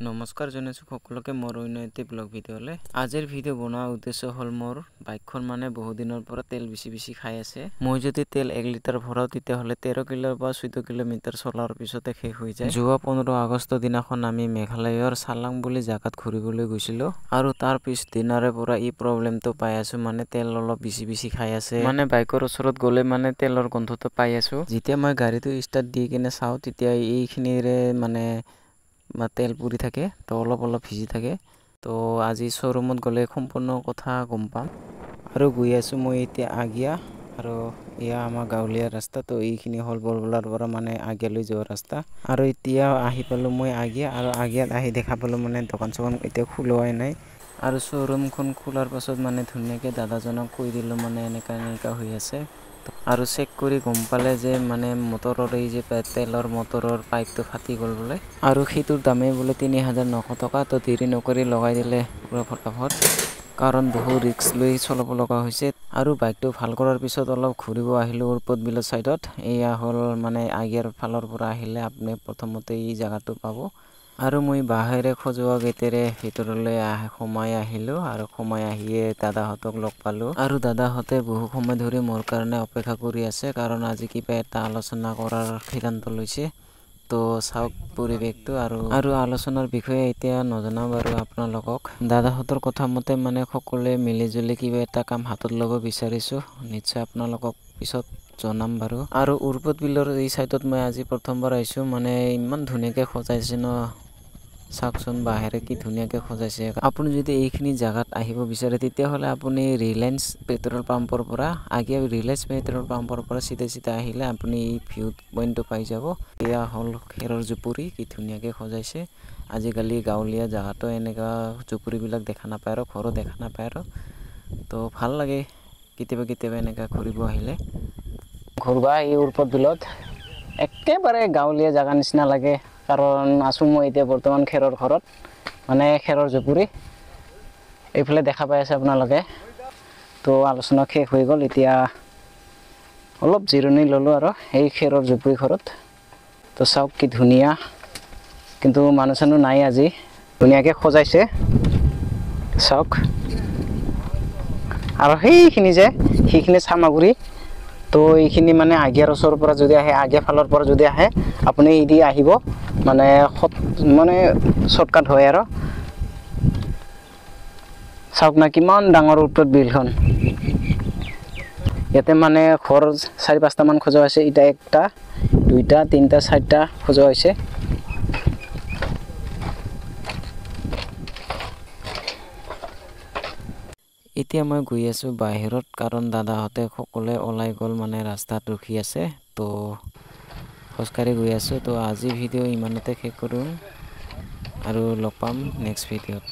নমস্কাৰ জনাইছোঁ সকলোকে মোৰ অন্য এটি ব্লগ ভিডিঅ'লৈ। আজিৰ ভিডিঅ' বনোৱাৰ উদ্দেশ্য হ'ল মোৰ বাইকখন মানে বহু দিনৰ পৰা তেল বেছি বেছি খাই আছে। মই যদি তেল 1 লিটাৰ ভৰাওঁ তেতিয়াহ'লে 13 কিলো বা 14 কিলোমিটাৰ চলাৰ পিছতে শেষ হৈ যায়। যোৱা 15 আগষ্ট দিনাখন আমি মেঘালয়ৰ চালাং বুলি জেগাত ঘূৰিবলৈ গৈছিলোঁ আৰু তাৰ পিছদিনাৰে পৰা এই প্ৰব্লেমটো পাই আছোঁ, মানে তেল অলপ বেছি বেছি খাই আছে। মানে বাইকৰ ওচৰত গ'লে মানে তেলৰ গোন্ধটো পাই আছোঁ। যেতিয়া মই গাড়ীটো ষ্টাৰ্ট দি কিনে চাওঁ তেতিয়া এইখিনিৰে মানে তেল পুৰি থাকে, তো অলপ অলপ ভিজি থাকে। তো আজি শ্ব'ৰুমত গ'লে সম্পূৰ্ণ কথা গম পাম। আৰু গৈ আছোঁ মই এতিয়া আগিয়া, আৰু এয়া আমাৰ গাঁৱলীয়া ৰাস্তা। তো এইখিনি হ'ল বৰবলাৰ পৰা মানে আগিয়ালৈ যোৱা ৰাস্তা। আৰু এতিয়া আহি পালোঁ মই আগিয়া, আৰু আগিয়াত আহি দেখা পালোঁ মানে দোকান চোকান এতিয়া খোলোৱাই নাই। আৰু শ্ব'ৰুমখন খোলাৰ পাছত মানে ধুনীয়াকৈ দাদাজনক কৈ দিলোঁ মানে এনেকুৱা এনেকুৱা হৈ আছে। আৰু চেক কৰি গম পালে যে মানে মটৰৰ এই যে তেলৰ মটৰৰ পাইপটো ফাটি গ'ল বোলে, আৰু সেইটোৰ দামেই বোলে 3900 টকা। তো দেৰি নকৰি লগাই দিলে পুৰা ফটাফট, কাৰণ বহু ৰিস্ক লৈ চলাব লগা হৈছে। আৰু বাইকটো ভাল কৰাৰ পিছত অলপ ঘূৰিব আহিলোঁ উৰপদ বিলৰ ছাইডত। এয়া হ'ল মানে আগিয়াৰ ফালৰ পৰা আহিলে আপুনি প্ৰথমতে এই জেগাটো পাব। আৰু মই বাঁহেৰে সজোৱা গেটেৰে ভিতৰলৈ সোমাই আহিলোঁ, আৰু সোমাই আহিয়ে দাদাহঁতক লগ পালোঁ। আৰু দাদাহঁতে বহু সময় ধৰি মোৰ কাৰণে অপেক্ষা কৰি আছে, কাৰণ আজি কিবা এটা আলোচনা কৰাৰ সিদ্ধান্ত লৈছে। তো চাওক পৰিৱেশটো, আৰু আলোচনাৰ বিষয়ে এতিয়া নজনাওঁ বাৰু আপোনালোকক। দাদাহঁতৰ কথা মতে মানে সকলোৱে মিলিজুলি কিবা এটা কাম হাতত ল'ব বিচাৰিছোঁ, নিশ্চয় আপোনালোকক পিছত জনাম বাৰু। আৰু উৰপদ বিলৰ এই ছাইডত মই আজি প্ৰথমবাৰ আহিছোঁ, মানে ইমান ধুনীয়াকৈ সজাইছে ন, চাওকচোন বাঁহেৰে কি ধুনীয়াকৈ সজাইছে। আপুনি যদি এইখিনি জেগাত আহিব বিচাৰে তেতিয়াহ'লে আপুনি ৰিলায়েন্স পেট্ৰল পাম্পৰ পৰা আগিয়া ৰিলায়েন্স পেট্ৰল পাম্পৰ পৰা চিধা চিধা আহিলে আপুনি এই ভিউ পইণ্টটো পাই যাব। এয়া হ'ল খেৰৰ জুপুৰি, কি ধুনীয়াকৈ সজাইছে। আজিকালি গাঁৱলীয়া জেগাতো এনেকুৱা জুপুৰিবিলাক দেখা নাপায় আৰু ঘৰো দেখা নাপায় আৰু, তো ভাল লাগে কেতিয়াবা কেতিয়াবা এনেকুৱা ঘূৰিব আহিলে। ঘূৰিব এই উৰপদ বিলত একেবাৰে গাঁৱলীয়া জেগা নিচিনা লাগে, কাৰণ আছোঁ মই এতিয়া বৰ্তমান খেৰৰ ঘৰত, মানে খেৰৰ জুপুৰি। এইফালে দেখা পাই আছে আপোনালোকে। তো আলোচনা শেষ হৈ গ'ল, এতিয়া অলপ জিৰণি ল'লোঁ আৰু এই খেৰৰ জুপুৰি ঘৰত। তো চাওক কি ধুনীয়া, কিন্তু মানুহ চানুহ নাই আজি, ধুনীয়াকৈ সজাইছে চাওক। আৰু সেইখিনি যে সেইখিনি চামাগুৰি, তো এইখিনি মানে আগিয়াৰ ওচৰৰ পৰা যদি আহে, আগিয়া ফালৰ পৰা যদি আহে আপুনি দি আহিব, মানে মানে শ্বৰ্টকাট হয় আৰু। চাওক না কিমান ডাঙৰ উৰপদ বিলখন। ইয়াতে মানে ঘৰ 4-5টামান সজোৱা হৈছে। এতিয়া 1টা 2টা 3টা 4টা সজোৱা হৈছে। এতিয়া মই গৈ আছোঁ বাহিৰত, কাৰণ দাদাহঁতে সকলোৱে ওলাই গ'ল, মানে ৰাস্তাত ৰখি আছে। তো খোজকাঢ়ি গৈ আছোঁ। তো আজি ভিডিঅ' ইমানতে শেষ কৰোঁ, আৰু লগ পাম নেক্সট ভিডিঅ'ত।